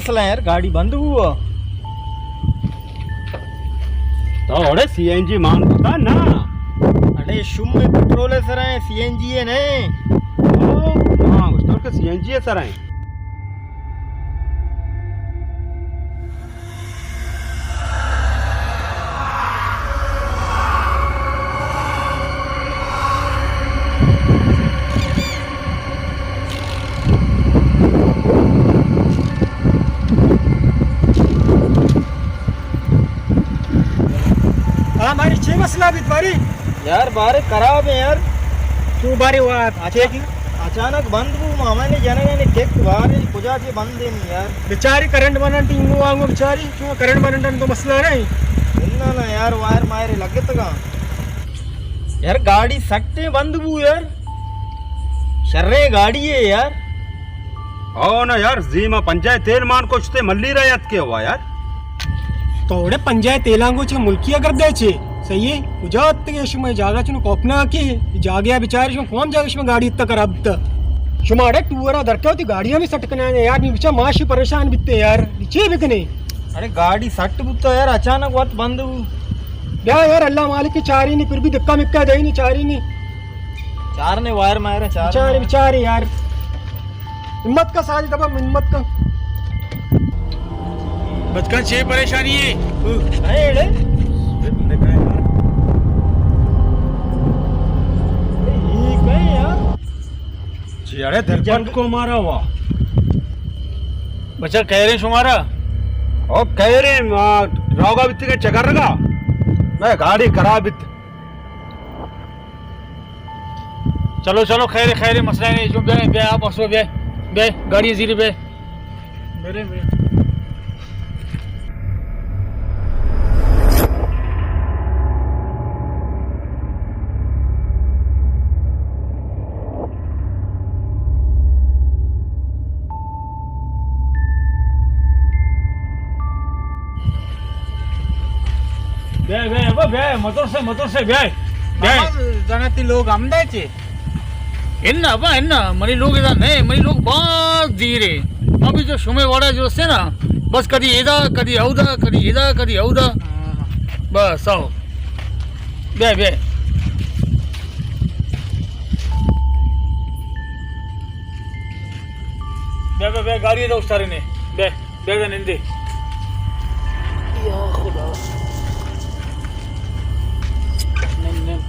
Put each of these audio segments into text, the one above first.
مسئلہ ہے یار، گاڑی بند ہوا۔ تو اوڑے سی این جی مان کتا نا؟ اڑے شم پٹرول سر ہیں، سی این جی ہے نہیں۔ او، ہاں، گوشتور کے سی این جی ہے سر ہیں۔ ہاں، ماری چی مسئلہ بیت باری؟ یار، بارے خراب ہے یار۔ تو بارے وا اچھا۔ چیک اچانک بند بو، ما ہمیں جنگا نے ٹک بارے کجا چے بند ہے نہیں یار۔ بیچاری کرنٹ بنن ٹی انگو آنگو بیچاری، چون کرنٹ بنن ٹن تو مسئلہ نہیں۔ نہ نہ یار، وائر مائر لگت گا۔ یار گاڑی سٹے بند بو یار، شرے گاڑی ہے یار۔ او نا یار، زیما پنجائے تیل مان کشتے ملی رہا یت کے ہوا یار۔ تو اوڑے پنجائے تیلانگو چے ملکی اگر دے چے، صحیح ہے؟ کجا اتگے شما جاگہ چنو کوپنا کے، جاگہ بیچارے شما کون جاگہ شما گاڑی اتنا خراب تا؟ شما اڑے ٹورا درکے ہوتی گاڑی ہمیں سٹ کنا یار، نی بچا ماشی پریشان بیتے یار، نی چے بکنے؟ ارے گاڑی سٹ بوتا یار، اچانک وقت بند ہو۔ بیا یار، اللہ مالک کی چاری نہیں، پھر بھی دکا مکا دے نہیں چاری نہیں۔ چار نے وائر مارے، چار چار نے۔ بیچارے یار۔ ہمت کا ساجد، اب ہمت کا۔ بچکا چے پریشانی ہے؟ اے اڑے۔ یہ کہیں یار؟ جی اڑے درپٹ کو مارا ہوا۔ بچا کہہ رہے شمارا؟ او کہہ رہے، آ، روگا بیتی کے چکر رگا۔ میں گاڑی خراب بیت۔ چلو، چلو، خیر، خیر، مسئلہ نہیں، جو بے، بے، آپ ہسو، بے، بے، گاڑی زیری بے۔ میرے، میرے۔ بیا، بیا، ابا، بیا، مدرسے، مدرسے، بیا، بیا۔ ماما، زناتی لوگ ہم دے چے؟ انا، ابا، انا، منی لوگ ادا نہیں، منی لوگ باز دیرے۔ ابھی جو شمے وڑا جو سے نا، بس کدی ادا، کدی اودا، کدی ادا، کدی اودا۔ ہاں۔ بس، آؤ۔ بیا، بیا۔ بیا، بیا، بیا، گاڑی دا استارے نے۔ بیا۔ بیا نندے۔ یا خدا۔ نند، نند۔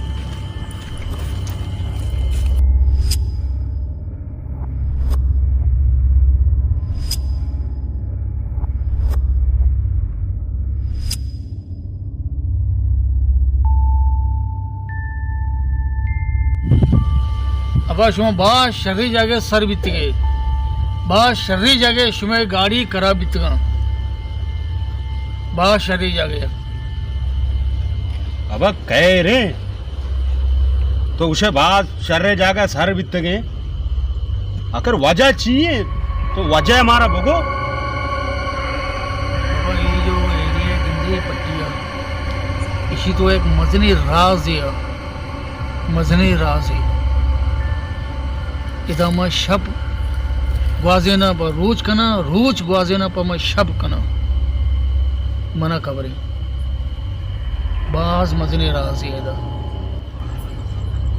ابا شما باز شری جاگہ سر بیتگے، باز شری جاگہ شمئے گاڑی خراب بیتگاں، باز شری جاگہ۔ ابا خیر ایں، تو گوشے باز شرے جاگہ سر بیتگیں، آخر وجہ چی ایں؟ تو وجہ مارا بگو۔ ابا اے جو ایریا گندے پٹیا، اشی تو ایک مزنیں رازے، مزنیں رازے۔ ادا ما شپ گوازیناں پہ روچ کناں، روچ گوازیناں پہ ما شپ کناں۔ منا خبریں۔ باز مزنیں رازے ادا۔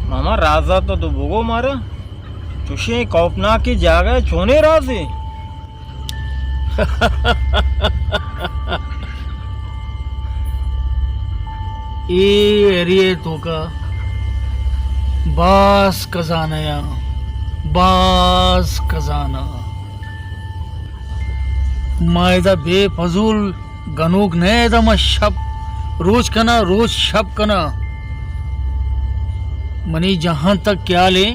ماما، رازا تو تو بگو مارا۔ چوشیں خوفناکیں جاگہ چونیں رازے؟ اے ایریے توکا باز خزانہ یا، باز خزانہ۔ ما ادا بے فضول گنوک نہ، ادا ما شپ روچ کنا، روچ شپ کنا۔ منی جہاں تک خیال ہے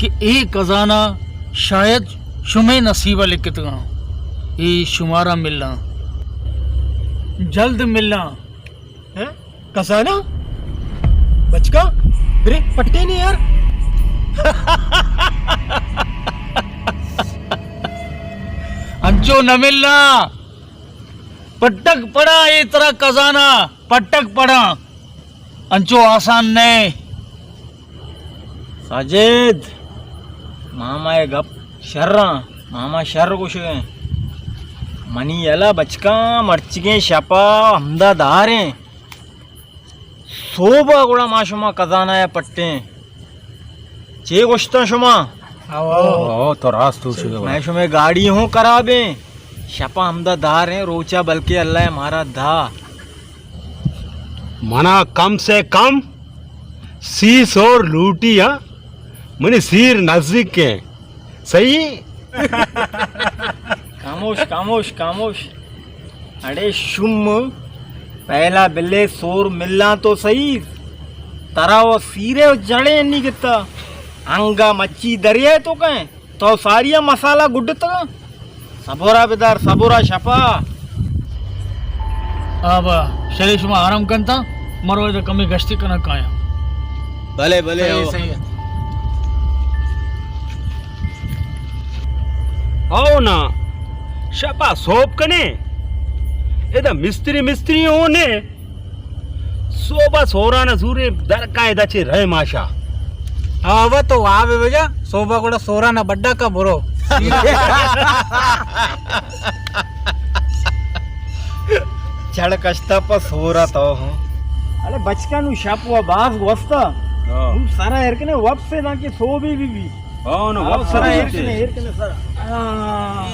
کہ اے خزانہ شاید شمئے نصیب ء لکتگاں، اے شمارا ملاں، جلد ملاں۔ ہیں؟ کسانا؟ بچکا؟ برے پٹے نے یار۔ انچو نہ ملاں۔ پٹک پڑا اے ترا کزانا، پٹک پڑا۔ انچو آسان نئے۔ ساجد، ماما ء گپ شراں، ماما شر گوشگیں۔ منی یلا بچکاں، مرچیگیں شپا ہمدا داریں۔ سوبا گڑا ما شما کزانایا پٹیں۔ چے گوشتاں شما؟ او، تو راست گوشے۔ میں شمے گاڑی ہوں خرابیں۔ شپا ہمدا داریں، روچا بلکہ اللہ مارا دھا۔ منا کم سے کم سی سور لوٹی، ہاں؟ منی سیر نزیک ہیں۔ صحیح؟ خاموش، خاموش، خاموش۔ اڑے شم، پہلا بلے سور ملاں تو صحیح۔ ترا و سیرے و جڑے نی گتا۔ انگا مچی دریا تو کہیں۔ تو ساری مسالہ گڈتگا۔ صبرا بدار، صبرا شپا۔ آبا، شرے شما آرام کنتا، مرو ادا کمی گشتی کنا کایا۔ بلے، بلے، صحیح، او۔ صحیح۔ او نا، شپا سوب کنے۔ ادا مستری، مستری ہونے۔ سوبا سورانا زورے در کائیں دچے رہے ماشا۔ آوا تو آ بے بجا، سوبا گڑا سورانا بڈا کا برو۔ چڑ کشتا پا سورا تو ہوں۔ ارے بچکا نو شپ و باز گوستا۔ ہاں۔ نو سرا ہر کنے وپ سے داں کہ سوبی بی بی۔ ہاں، نو، ہاں، وقت سرا سرا ایر کنے، ایر کنے سرا۔ ہاں۔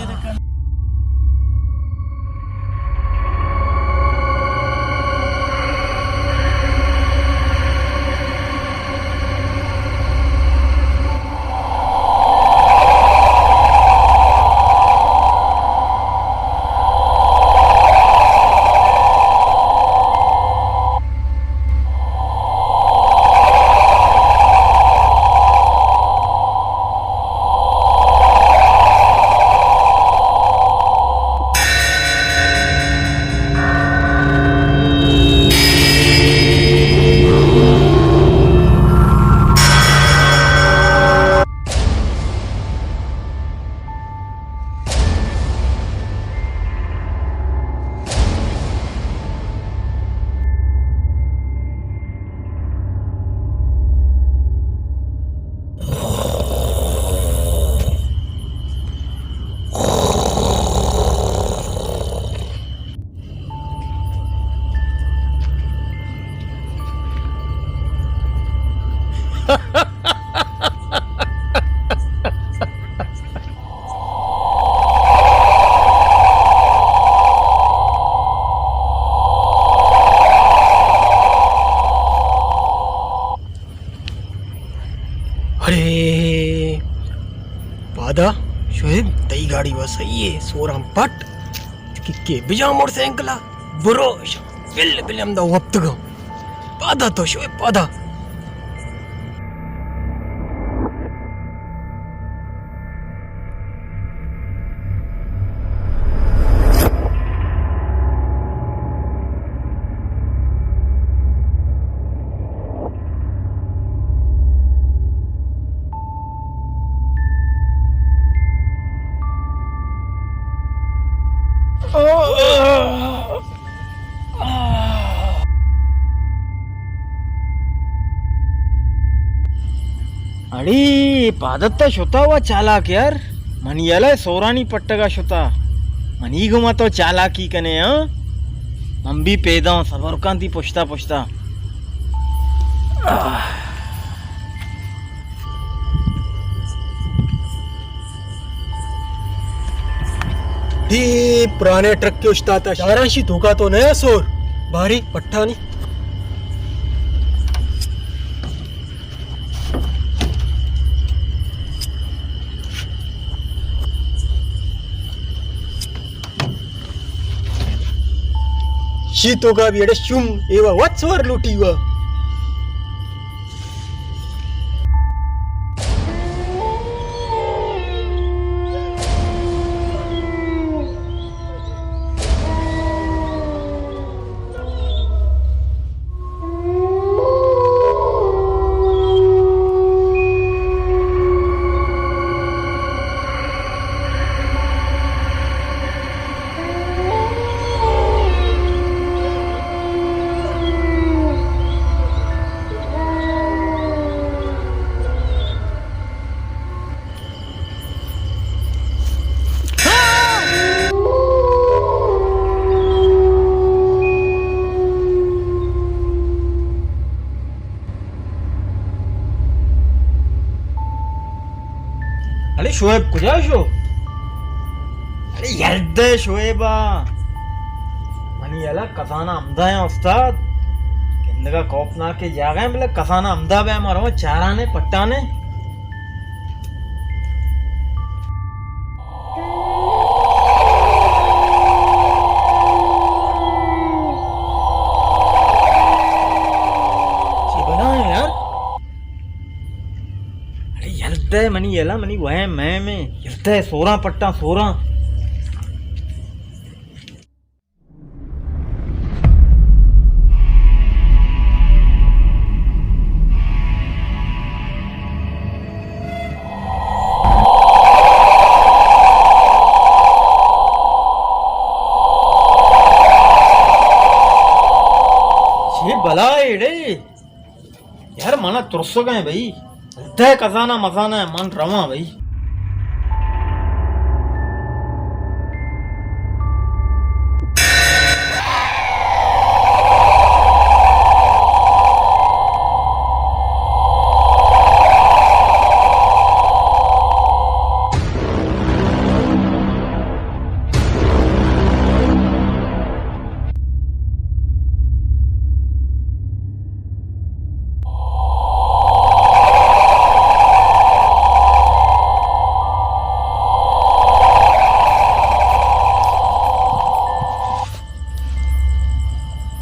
ارے پادا، شعیب، تئی گاڑی و صحیح ہے، سوراں پٹ۔ کہ، کہ بجا موٹر سائیکل ءَ برو، بل، بل ہمدا وپتگاں۔ پادا تو شوئے، پادا۔ اڑے پادت ءَ شتا وا چالاک یار، منی یلہ سورانی پٹگا شتا، منی گما تو چالاکی کنے ہاں؟ من بھی پیدا ہوں، صبر کن تی پشتا پشتا۔ آہ۔ ڈی پرانے ٹرک کے اشتاتا شارانشی دھوکا تو نیا سور باری پٹھانی۔ شی تو کا بھی اڑے شوم ایوا وت سور لوٹی وا۔ اڑے شعیب کجا شو؟ اڑے یل دے شعیب ءَ۔ منی یلا کساناں ہمدا ایں استاد۔ گندگا کوپ ناکے جاگہ ایں، بلے کساناں ہمدا بے، ما رواں چارانے پٹانے۔ چی بلا ایں یار؟ اڑے یل دے منی یلا، منی وہم مہم ایں۔ یل دے سوراں پٹاں سوراں۔ چی بلا اڑے؟ یار، منا ترسگ ایں بھئی۔ دے کزانا مزانا من رواں بھئی۔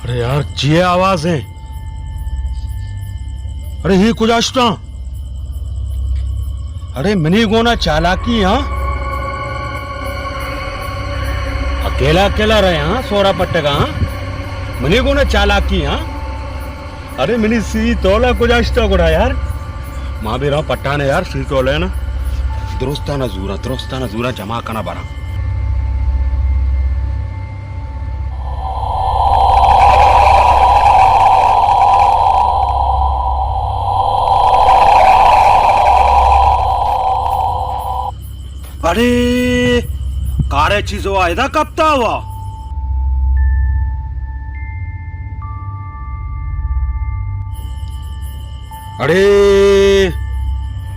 ارے یار، چیئے آواز ایں؟ ارے، ہی کجا شتاں؟ ارے، منی گونا چالاکی، ہاں؟ اکیلا اکیلا رہے، ہاں؟ سورا پٹگا، ہاں؟ منی گونا چالاکی، ہاں؟ ارے، منی سی تولا کجا شتا گڑا یار؟ ما بھی رہا پٹانے یار، سی تولا نا۔ درستانا زورا، درستانا زورا جمع کنا برا۔ اڑے، کارے چیز ہوا ادا کپتا ہوا۔ اڑے،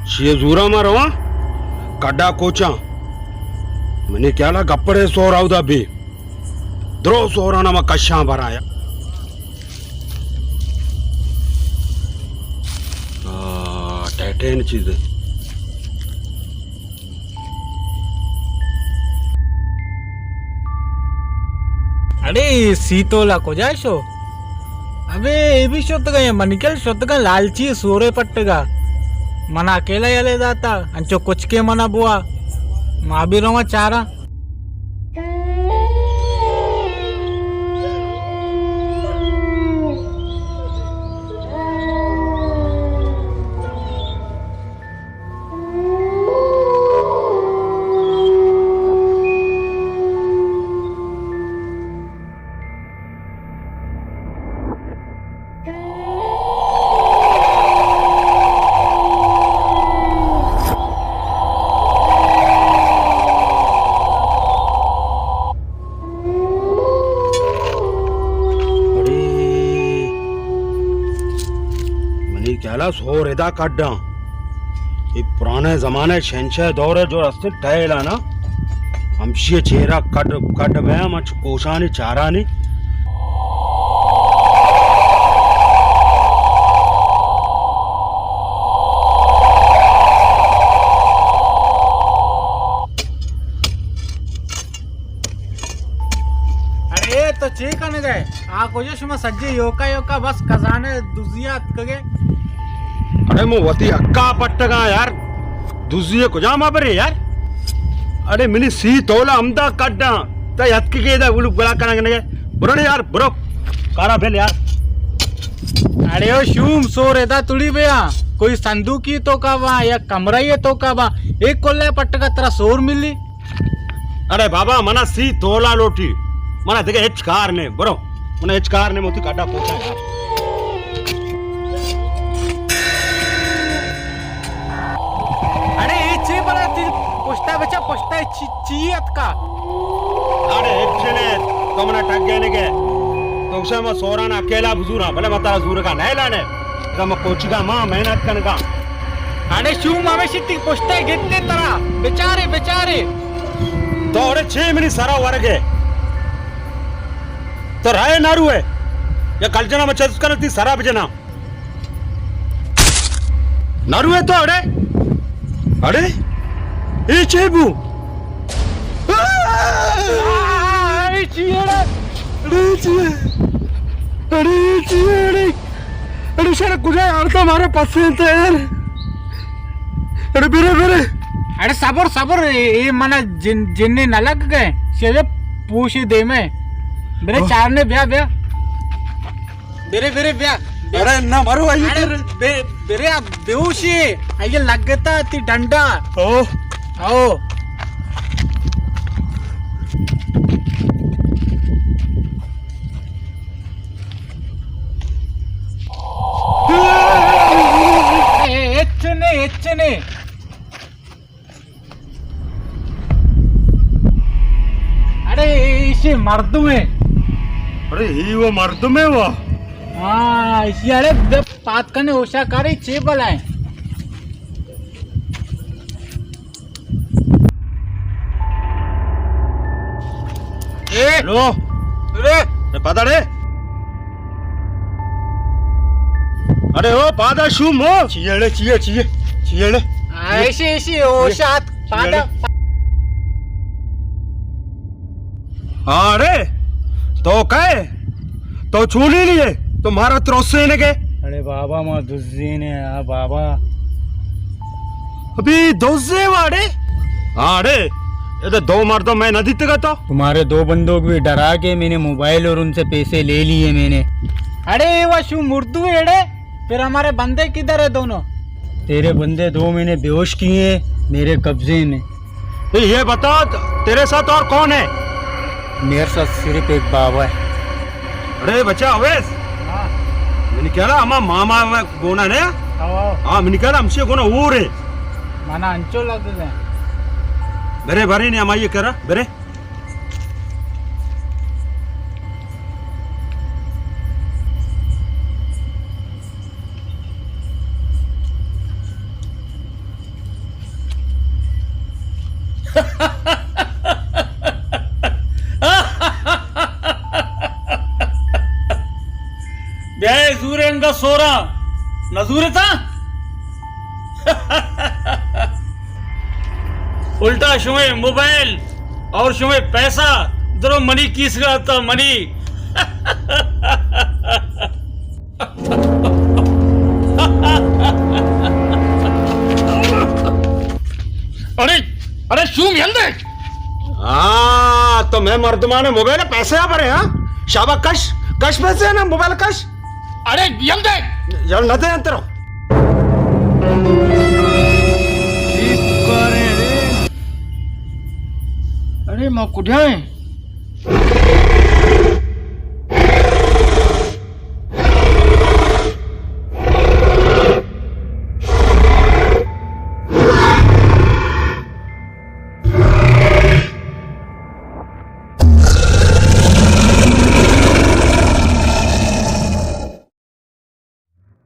چیئے زورا ما رواں، کڈا کوچاں۔ منی خیالا گپڑے سورا اودا بی۔ درو سورانا ما کشاں برایا۔ آ، ٹیٹین چیزے۔ اڑے، سی تولا کجا شو؟ ابے، اے بھی شتگا، منی کل شتگا، لالچی سورے پٹگا۔ منا اکیلا یلے داتا، انچو کچکے منا بوا۔ ما بھی رواں چاراں۔ اڑے، منی خیالا سور ادا کڈاں۔ اے پرانے زمانے شہنشاہ دور جو رستے ٹائل آنا، ہمشی چہرہ کڈ، کڈ بیا، مچ کوشانی چارانی۔ اڑے، تو چے کنگئے؟ آ کجا شما سجے یوکا یوکا بس کزانے دزیا اتکگے؟ اڑے، مو وتی حقا پٹگاں یار، دزی کجام برے یار؟ اڑے، منی سی تولا ہمدا کڈاں، تا یتکی کے دا گلو گلا کنگے۔ برو نے یار، برو، کارا بھل یار۔ اڑے او شوم، سور ادا تڑی بیا، کوئی صندوقی توکا با یا کمرہ توکا با، ایک کلے پٹگا ترا سور ملی۔ اڑے بابا، منا سی تولا لوٹی، منا دگہ ہچ کار نے، برو، منا ہچ کار نے، موتی کڈا پوچا یار۔ اڑے اے چے بلا تی پشتا بچا، پشتا چی، چی اتکا؟ اڑے ہچ نے، تو منا ٹگے نگے، تو اسے ما سوران اکیلا بزوراں، بلے ما ترا زورگا نہ لانے، ما کوچگا ما محنت کنگا۔ اڑے شوم ہمیشی تی پشتے گندے ترا، بچارے، بچارے۔ تو اڑے چے منی سرا ورگے؟ تو رائے نارو ہے؟ یا کل جنا میں چست کر تی سرا بجنا۔ نروے تو اڑے؟ اڑے؟ اے چے بو؟ اڑے چی اڑے؟ اڑے چی اڑے؟ اڑے چی اڑے؟ اڑے شر کجا یار تو ہمارے پسے تے یار۔ اڑے برے برے۔ اڑے صبر صبر، اے، اے منا جن، جن نہ لگ گئے۔ شیوے پوشی دے میں۔ برے چارنے بیا بیا۔ برے، برے، بیا، بیا۔ اڑے نہ مرو، آئیے اڑے، بے-، برے، آپ بیہوشی۔ آئیے لگتا تی ڈنڈا۔ او۔ او۔ اے، اے، اچ نے، اچ نے۔ اڑے، ایشی مردم ہے۔ اڑے، ہی وہ مردم ہے وہ۔ ہاں، ایشی اڑے دے پات کنے اوشا کاری چے بلائیں۔ اے۔ ہیلو۔ اڑے۔ اڑے، پادا اڑے۔ اڑے او پادا شوم ہو۔ چیئے اڑے، چیئے، چیئے، چیئے اڑے۔ ایشی، ایشی، او چیئے۔ شات، پادا۔ چیئے اڑے۔ اڑے، تو کئے؟ تو چولی لیے؟ تو مارا تروسے نے کے؟ اڑے بابا، ما دزی نے، ہاں بابا۔ ابھی دزے واڑے؟ اڑے، اے تو دو مردم میں نہ دیتے گا تو۔ تمہارے دو بندوں کو بھی ڈرا کے میں نے موبائل اور ان سے پیسے لے لیے میں نے۔ اڑے، وہ شو مردو ہے اڑے؟ پھر ہمارے بندے کدھر ہے دونوں؟ تیرے بندے دو میں نے بیہوش کیے ہیں میرے قبضے میں۔ اے، یہ بتا، تیرے ساتھ اور کون ہے؟ میرے ساتھ صرف ایک بابا ہے۔ اڑے بچہ اویس، ہاں۔ منی خیال ہما ماما گونا نے؟ ہاں۔ ہاں، منی خیال ہمشی گونا اور ہے۔ منا انچو لگ گئے۔ برے، برے نے ہمائی کرا، برے۔ بیا زورے انگا سورا نہ زورتا۔ الٹا شوئے موبائل اور شوئے پیسہ درو منی کیس گا تا منی۔ اڑے، اڑے شوم یل دے۔ ہاں، تو میں مردمانے موبائل پیسے آ برے، ہاں؟ شابا کش، کش پیسے نا، موبائل کش۔ اڑے یل دے۔ یل نہ دے انترو۔ اڑے ما کڈیا ہیں؟